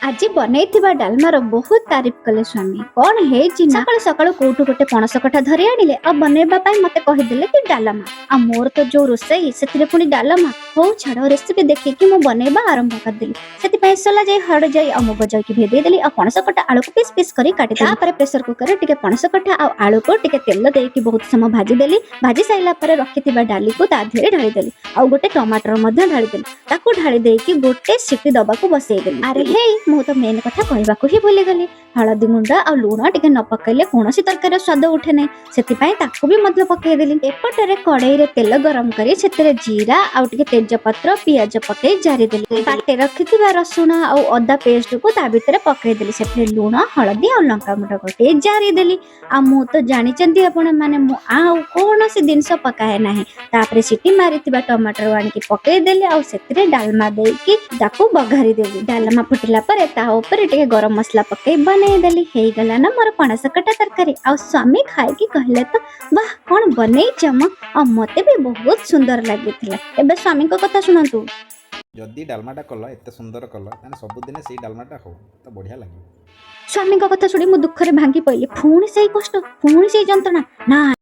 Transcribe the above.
ଆଜି ବନେଇଥିବା ଡାଲମାର ବହୁତ ତାରିଫ କଲେ ସ୍ୱାମୀ। କଣ ହେଇଛି ନା, ସକାଳୁ ସକାଳୁ କୋଉଠୁ ଗୋଟେ ପଣସ କଠା ଧରି ଆଣିଲେ ଆଉ ବନେଇବା ପାଇଁ ମତେ କହିଦେଲେ କି ଡାଲମା। ଆଉ ମୋର ତ ଯୋଉ ରୋଷେଇ, ସେଥିରେ ପୁଣି ଡାଲମା। ହଉ ଛାଡ, ରେସିପି ଦେଖିକି ମୁଁ ବନେଇବା ଆରମ୍ଭ କରିଦେଲି। ସେଥିପାଇଁ ସୋଲା ଯାଇ, ହରଡ଼ ଯାଇ ଆଉ ମୁଗ ଯାଇକି ଭେଦେଇ ଦେଲି ଆଉ ପଣସ କଠା, ଆଳୁକୁ ପିସ୍ ପିସ୍ କରି କାଟିଦେଲି। ତାପରେ ପ୍ରେସର କୁକରରେ ଟିକେ ପଣସ କଠା ଆଉ ଆଳୁକୁ ଟିକେ ତେଲ ଦେଇକି ବହୁତ ସମୟ ଭାଜିଦେଲି। ଭାଜି ସାରିଲା ପରେ ରଖିଥିବା ଡାଲିକୁ ତା ଦେହରେ ଢାଳିଦେଲି ଆଉ ଗୋଟେ ଟମାଟର ମଧ୍ୟ ଢାଳିଦେଲି। ତାକୁ ଢାଳି ଦେଇକି ଗୋଟେ ସିଟି ଦବାକୁ ବସେଇଦେଲି। ଆରେ ହେଇ, ମୁଁ ତ ମେନ୍ କଥା କହିବାକୁ ହିଁ ଭୁଲିଗଲି। ହଳଦୀ ଗୁଣ୍ଡ ଆଉ ଲୁଣ ଟିକେ ନ ପକେଇଲେ କୌଣସି ତରକାରୀର ସ୍ୱାଦ ଉଠେ ନାହିଁ। ସେଥିପାଇଁ ତାକୁ ବି ମଧ୍ୟ ପକେଇଦେଲି। ଏପଟରେ କଡ଼େଇରେ ତେଲ ଗରମ କରି ସେଥିରେ ଜିରା ଆଉ ଟିକେ ତେଜପତ୍ର, ପିଆଜ ପକେଇ ଜାରିଦେଲି। ବାଟି ରଖିଥିବା ରସୁଣ ଆଉ ଅଦା ପେଷ୍ଟକୁ ତା ଭିତରେ ପକେଇଦେଲି। ସେଥିରେ ଲୁଣ, ହଳଦୀ ଆଉ ଲଙ୍କାଗୁଣ୍ଡ ପକେଇ ଜାରିଦେଲି। ଆଉ ମୁଁ ତ ଜାଣିଛନ୍ତି ଆପଣ ମାନେ, ମୁଁ ଆଉ କୌଣସି ଜିନିଷ ପକାଏ ନାହିଁ। ତାପରେ ସିଟି ମାରିଥିବା ଟମାଟର ଆଣିକି ପକେଇଦେଲି ଆଉ ସେଥିରେ ଡାଲମା ଦେଇକି ତାକୁ ବଘାରି ଦେଲି। ଡାଲମା ଫୁଟିଲା ପରେ ତା ଉପରେ ଟିକେ ଗରମ ମସଲା ପକେଇ ବନେଇଦେଲି। ହେଇଗଲା ନା ମୋର ପଣସ କଠା ତରକାରୀ। ଆଉ ସ୍ୱାମୀ ଖାଇକି କହିଲେ ତ, "ବାহ, କଣ ବନେଇଛ ମ!" ଆଉ ମତେ ବି ବହୁତ ସୁନ୍ଦର ଲାଗିଥିଲା। ଏବେ ସ୍ୱାମୀଙ୍କ କଥା ଶୁଣନ୍ତୁ। ଯଦି ଡାଲମାଟା କଲ, ଏତେ ସୁନ୍ଦର କଲ, ତାହେଲେ ସବୁଦିନେ ସେଇ ଡାଲମାଟା ହଉ ତ ବଢ଼ିଆ ଲାଗିବ। ସ୍ୱାମୀଙ୍କ କଥା ଶୁଣି ମୁଁ ଦୁଃଖରେ ଭାଙ୍ଗି ପଇଲି। ପୁଣି ସେଇ କଷ୍ଟ, ପୁଣି ସେଇ ଯନ୍ତ୍ରଣା। ନା